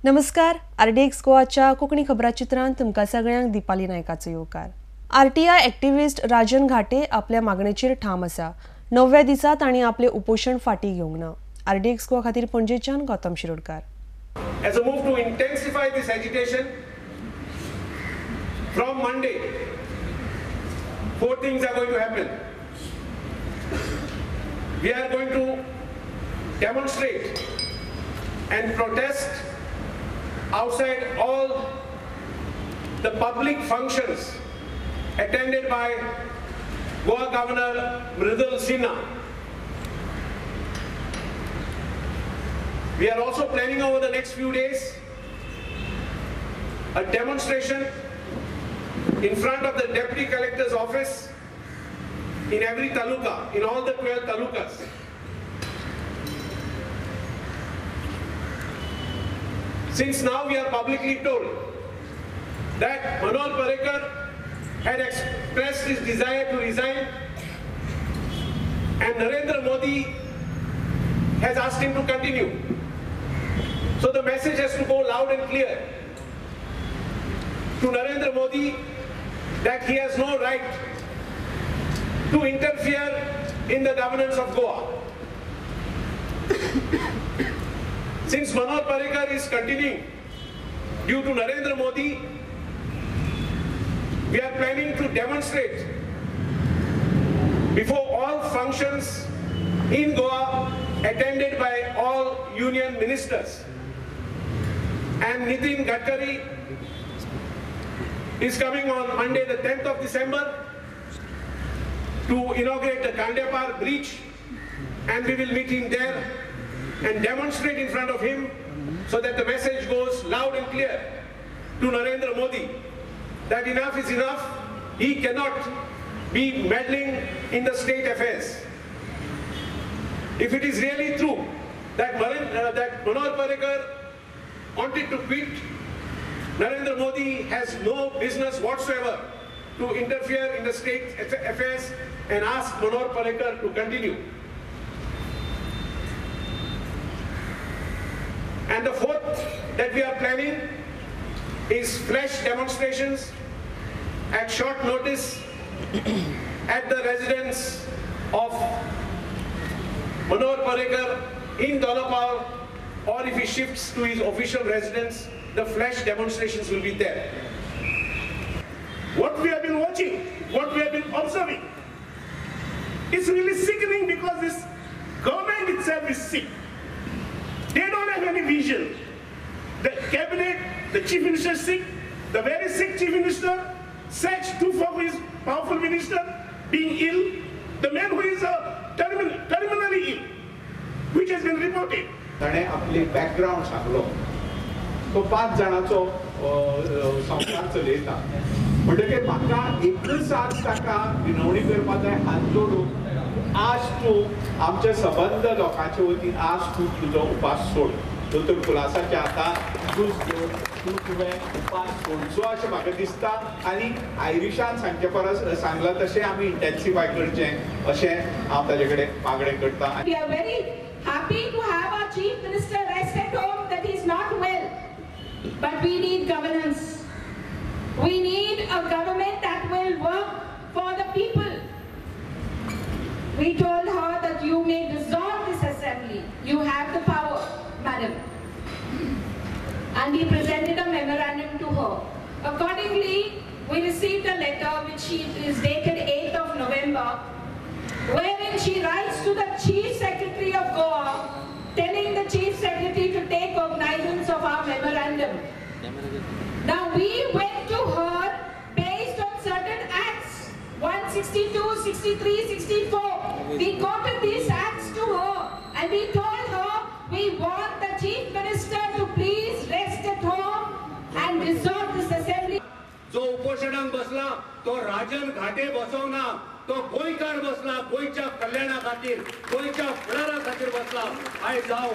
नमस्कार, आरडीएक्स गोवाच्या कोंकणी खबराचित्रांत तुमकां सगळ्यांक दीपाली नायकाचो येवकार. आरटीआय एक्टिविस्ट राजन घाटे आपल्या मागणेचेर ठाम आसा. 9व्या दिसा तांणी आपले उपोशण फाटी घेवंक ना. आरडीएक्स गोवा खातीर पणजेच्यान Gautam Shirodkar. As a move to intensify this agitation, from Monday, 4 things are going to happen. We are going to demonstrate and protest outside all the public functions attended by Goa Governor Mridul Sinha. We are also planning over the next few days a demonstration in front of the Deputy Collector's office in every taluka, in all the 12 talukas. Since now we are publicly told that Manohar Parrikar had expressed his desire to resign and Narendra Modi has asked him to continue. So the message has to go loud and clear to Narendra Modi that he has no right to interfere in the governance of Goa. Since Manohar Parrikar is continuing due to Narendra Modi, we are planning to demonstrate before all functions in Goa attended by all union ministers. And Nitin Gadkari is coming on Monday the 10th of December to inaugurate the Khandepar Bridge, and we will meet him there and demonstrate in front of him so that the message goes loud and clear to Narendra Modi that enough is enough. He cannot be meddling in the state affairs. If it is really true that Manohar Parrikar wanted to quit, Narendra Modi has no business whatsoever to interfere in the state affairs and ask Manohar Parrikar to continue. And the fourth that we are planning is flash demonstrations at short notice at the residence of Manohar Parrikar in Dona Paula, or if he shifts to his official residence, the flash demonstrations will be there. What we have been watching, what we have been observing, is really sickening because this government itself is sick. They don't have any vision. The cabinet, the chief minister is sick, the very sick chief minister sacks two of his powerful minister being ill, the man who is terminally ill, which has been reported. ताणें आपली background सांगलो, तो 5 जाणांचो संवसार चलयता. म्हणटकीर म्हाका एकच आज ताका विनवणी करपाक जाय, हात जोडून, आज तूं आमच्या सबंद लोकांचे वतीन आज तूं तुजो उपास सोड. दोतोर कुलासाच्या हातान ज्यूस घेवन तूं तुवें उपास सोडचो अशें म्हाका दिसता. आनी आयरिशान सांगचे परस सांगलां तशें आमी इंटेन्सिफाय करचें अशें हांव ताजे कडेन मागणें करता. We are very happy to have our Chief Minister rest at home, that he is not well. But we need governance. We need a government that will work for the people. We told her that you may dissolve this assembly. You have the power, madam. And we presented a memorandum to her. Accordingly, we received a letter which she is dated 8th of November, wherein she writes to the Chief Secretary of Goa, telling the Chief Secretary to take cognizance of our memorandum. Now we went to her based on certain acts, 162, 63, 64. We quoted these acts to her and we told her we want the Chief Minister to please rest at home and dissolve this assembly. जो उपोषणाक बसला तो राजन घाटे बसवना, तो गोंयकार बसला, गोंयच्या कल्याणा खातीर, गोंयच्या फुडारा खातीर बसला. आयज हांव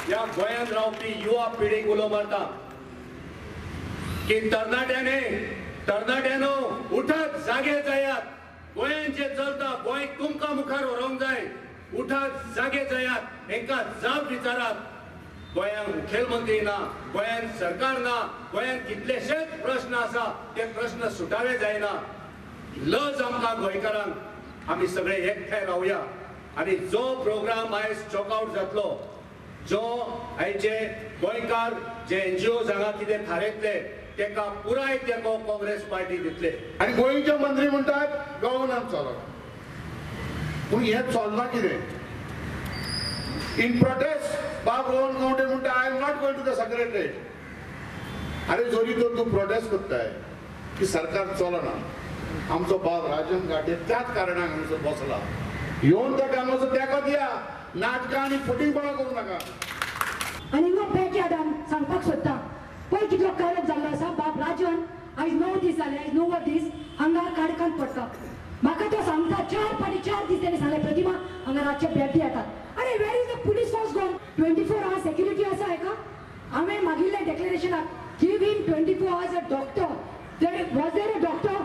ह्या गोंयांत रावपी युवा पिढीक उलो मारता की तरणाट्याने, तरणाट्यानो उठात, जागे जायात. गोंयांत जें चलता, गोंय तुमकां मुखार व्हरूंक जाय. उठात, जागे जायात, हेंकां जाप विचारात. गोंयांत मुखेलमंत्री ना, गोंयांत सरकार ना, गोंयांत कितलेशेच प्रश्न आसा, ते प्रश्न सुटावे जायना। लज आमकां गोंयकारांक, आमी सगळे एकठांय रावया आनी जो प्रोग्राम आयज चॉकआउट जातलो, जो आयचे गोंयकार जे एनजीओ हांगा कितें थारायतले तेका पुराय तेंको काँग्रेस पार्टी दितले। आनी गोंयचे मंत्री म्हणटात गव्हर्नन्स चलना, पूण हें चलना कितें? इन प्रोटेस्ट बाब रोहन खंवटे म्हणटा I am not going to the secretariat. अरे जरी तर तूं प्रोटेस्ट करताय की सरकार चलना, आमचो बाब राजन घाटे त्याच कारणाक हांगासर बसला, येवन ताका हांगासर तेंको दिया, नाटकां आनी फटींगपणां करूं नाका। आनी नो बॅकयार्डान सांगपाक सोदता, पळय कितलो काळोख जाल्लो आसा। बाब राजन आयज 9 दीस जाले, आयज 9 दीस हांगा काडकांत पडटा। म्हाका तो सांगता 4 दीस तेणें सांगलें प्रतिमा हांगा रातचे बेड्डी येतात। अरे where is the police force gone? 24 hours security आसा हेका? हांवें मागिल्लें डेक्लरेशनाक give him 24 hours a doctor. Was there a doctor?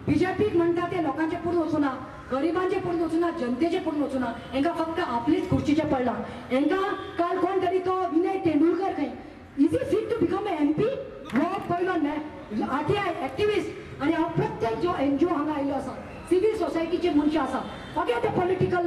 बीजेपीक म्हणटा ते लोकांचे पडून वचूना, गरिबांचे पडून वचूना, जनतेचे पडून वचूना, हेंकां फक्त आपलीच खुर्चीचें पडलां। हेंकां काल कोण तरी तो विनय तेंडुलकर खंय is he fit to become a MP? हो पयलो आरटीआय एक्टिविस्ट। आनी हांव प्रत्येक जो एनजीओ हांगा आयिल्लो आसा, सिवील सोसायटीचे मनशां आसा, forget the political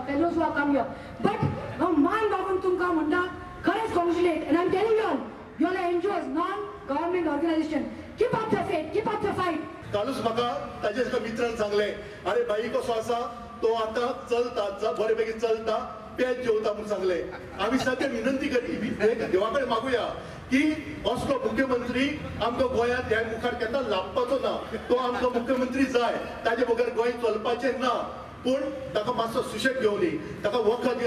fellows who come here, but हांव मान बागून तुमकां म्हणटा खरेंच congratulate. And I am telling you all, you all NGOs, non government organisation, keep up the faith, keep up the fight. कालूच म्हाका ताजे एका मित्रान सांगलें, अरे बाई कसो आसा तो आतां चलता, बरे पैकी चलता, पेज जेवता म्हणून सांगलें। आमी सद्या विनंती करी, देवा कडेन मागुया की असलो मुख्यमंत्री आमकां गोंयांत ह्या मुखार केन्ना लाबपाचो ना, तो आमकां मुख्यमंत्री जाय, ताजे बगर गोंय चलपाचें ना। पूण ताका मातसो सुशेग घेवनी, ताका वखद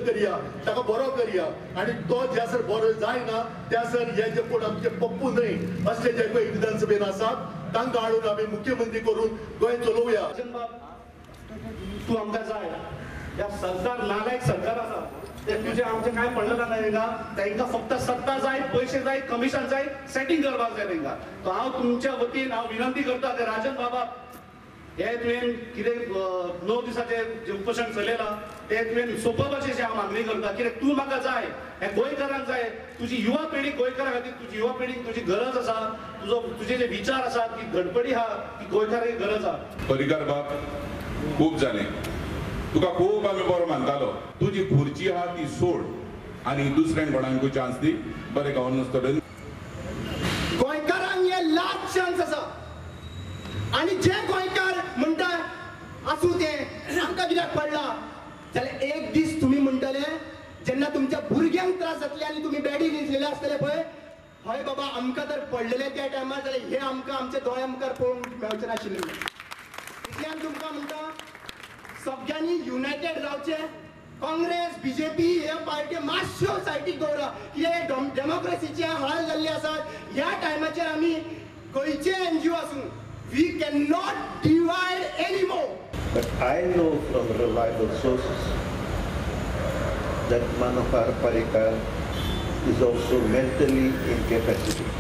करया, ताका बरो करया आनी तो ज्यासर बरो जायना त्यासर हे जे कोण आमचे पप्पू न्हय असले जे पळय विधानसभेन आसात तांकां हाडून आमी मुख्यमंत्री करून गोंय चलोवया। तूं आमकां जाय, ह्या सरकार नालायक सरकार आसा, ते तुजें आमचें कांय पडलें ना तांकां, तांकां फक्त सत्ता जाय, पयशे जाय, कमिशन जाय, सेटींग करपाक जाय तांकां। तो हांव तुमच्या वतीन हांव विनंती करता ते राजन बाबा, हे तुवें कितें 9 दिसाचें जें उपोशण चलयलां तें तुवें सोंपोवपाचें अशें हांव मागणी करता। कित्याक तूं म्हाका जाय, हे गोंयकारांक जाय, तुजी युवा पिढी गोंयकारां खातीर, तुजी युवा पिढीक तुजी गरज आसा, तुजो तुजे जे विचार आसात ती धडपडी आहा ती गोंयकारांक गरज आहा। पर्रीकार बाब खूब जालें, तुका खूब आमी बरो मानतालो, तुजी खुर्ची आहा ती सोड आनी दुसऱ्यांक कोणाकूय चान्स दी, बरें गव्हर्नन्स चलय। गोंयकारांक हे लास्ट चान्स आसा आनी जे गोंयकार म्हणटा आसूं तें आमकां कित्याक पडलां जाल्यार एक दीस तुमी म्हणटले जेन्ना तुमच्या भुरग्यांक त्रास जातले आनी तुमी बेडी न्हिजलेले आसतले पळय, हय बाबा आमकां तर पडलेले त्या टायमार जाल्यार हे आमकां आमच्या दोळ्या मुखार पळोवंक मेळचें नाशिल्लें। इतल्यान तुमकां म्हणटा सगळ्यांनी युनायटेड रावचें, काँग्रेस बीजेपी हे पार्टी मातश्यो सायडीक दवरा, कित्याक डेमोक्रेसीचे हाल जाल्ले आसात। ह्या टायमाचेर आमी खंयचे एनजीओ आसूं, we cannot divide anymore. But I know from reliable sources that Manohar Parrikar is also mentally incapacitated.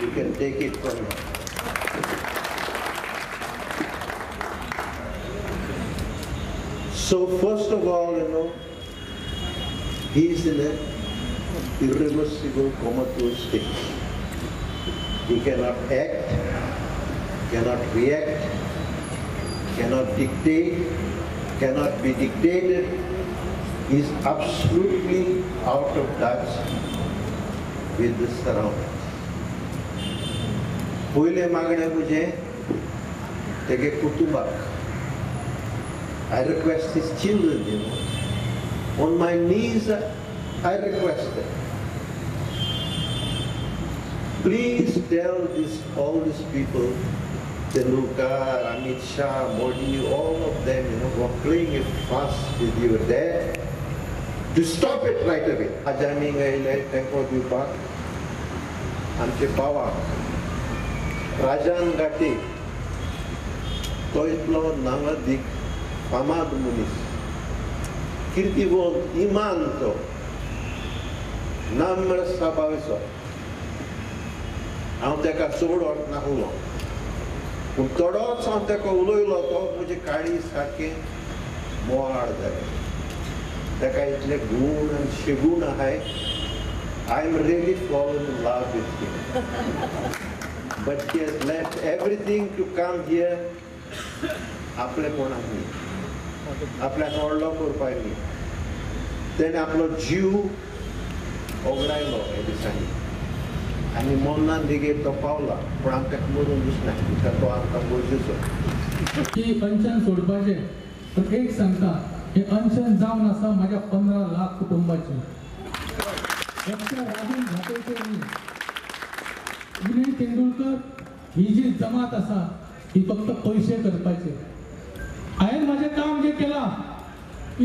You can take it from him. So first of all, you know, he is in an irreversible comatose state. He cannot act, cannot react, cannot dictate, cannot be dictated. He is absolutely out of touch with the surroundings. पयलें मागणें म्हजें तेगे कुटुंबाक. I request his children, you know. On my knees, I request them. Please tell this, all these people, Tendulkar, Amit Shah, Modi, all of them, you know, who are playing it fast with your dad, to stop it right away. आज आमी आयले तेंको दिवपाक आमचे बाबाक राजन घाटे, तो इतलो नामदीक फामाद मनीस, किर्तीवंत, इमान, तो नम्र सभावाचो. हांव ताका चड वट नासलो, पूण थोडोच हांव ताका उलयलो तो म्हजें काळीज सारकें बोवाळ जालें. ताका इतले गूण आनी शेगूण आहाय. I am really fallen in love with him, but he has left everything to come here. आपले कोणाक न्ही, आपल्याक व्हडलो करपाक न्ही, तेणें आपलो जीव ओगडायलो हे दिसांनी आनी मरणान लेगीत तो पावला, पूण आमकां मरून दिसना कित्याक तो आमकां गरजेचो. की अनशन सोडपाचें, पण एक सांगता, हे अनशन जावन आसा म्हाज्या 15 लाख कुटुंबाचें. एकट्या राजन घाटेचें न्ही. विनय तेंडुलकर ही जी जमात आसा ही फक्त पयशे करपाचे. हांवें म्हाजें काम जें केलां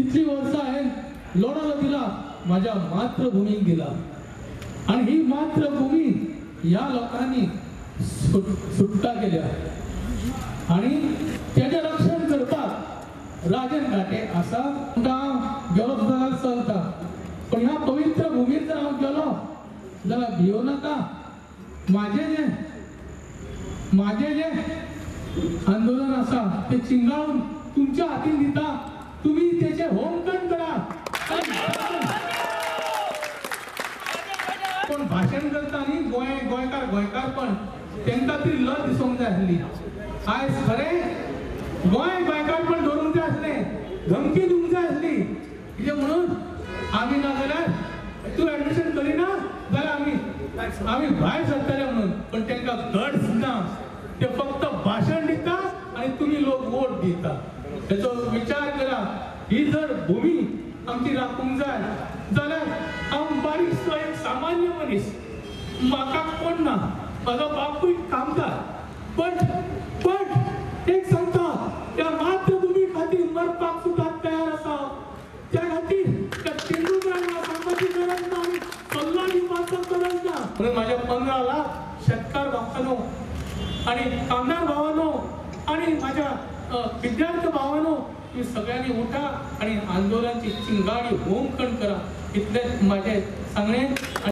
इतलीं वर्सां हांवें लढो दिला म्हाज्या मातृभुमीक दिला, आनी ही मातृभूमी ह्या लोकांनी सुटका केल्या आनी तेजें रक्षण करपाक राजन घाटे आसा. हांव गेलो सुद्दां जाल्यार चलता, पण ह्या पवित्र भुमीर जर हांव गेलो जाल्यार भियो नाका. म्हाजें जें आंदोलन आसा तें चिंगाळून तुमच्या हातीन दिता, तुमी तेचें होमखण करा. पण भाशण करता न्ही गोंयकार गोंयकार, पण तेंकां ती लज दिसूंक जाय आसली. आयज खरें गोंय गोंयकार पण दवरूंक जाय आसलें, धमकी दिवंक जाय आसली. कितें म्हणून आमी ना जाल्यार तूं एडमिशन करिना जाल्यार आमी भायर सरतले म्हणून, पण तेंकां गट्स ना. ते फक्त भाशण दिता आनी तुमी लोक वोट दिता. तेचो विचार करा. ही जर भुमी आमची राखूंक जाय जाल्यार हांव बारीकसो एक सामान्य मनीस, म्हाका कोण ना, म्हाजो बापूय कामदार, पण एक सांगता, त्या मातृभुमी खातीर मरपाक सुद्दां तयार आसा. त्या खातीर त्या तेंडुलकरांक सांगपाची गरज ना आनी सल्लो दिवपाचो गरज ना. म्हणून म्हाज्या 15 लाख शेतकार भावांनो आनी कामदार भावांनो आनी म्हाज्या विद्यार्थी भावांनो, तुम्ही सगळ्यांनी उठा आणि आंदोलनाची चिंगारी होमखण करा, इतलेंच माझे सांगणे.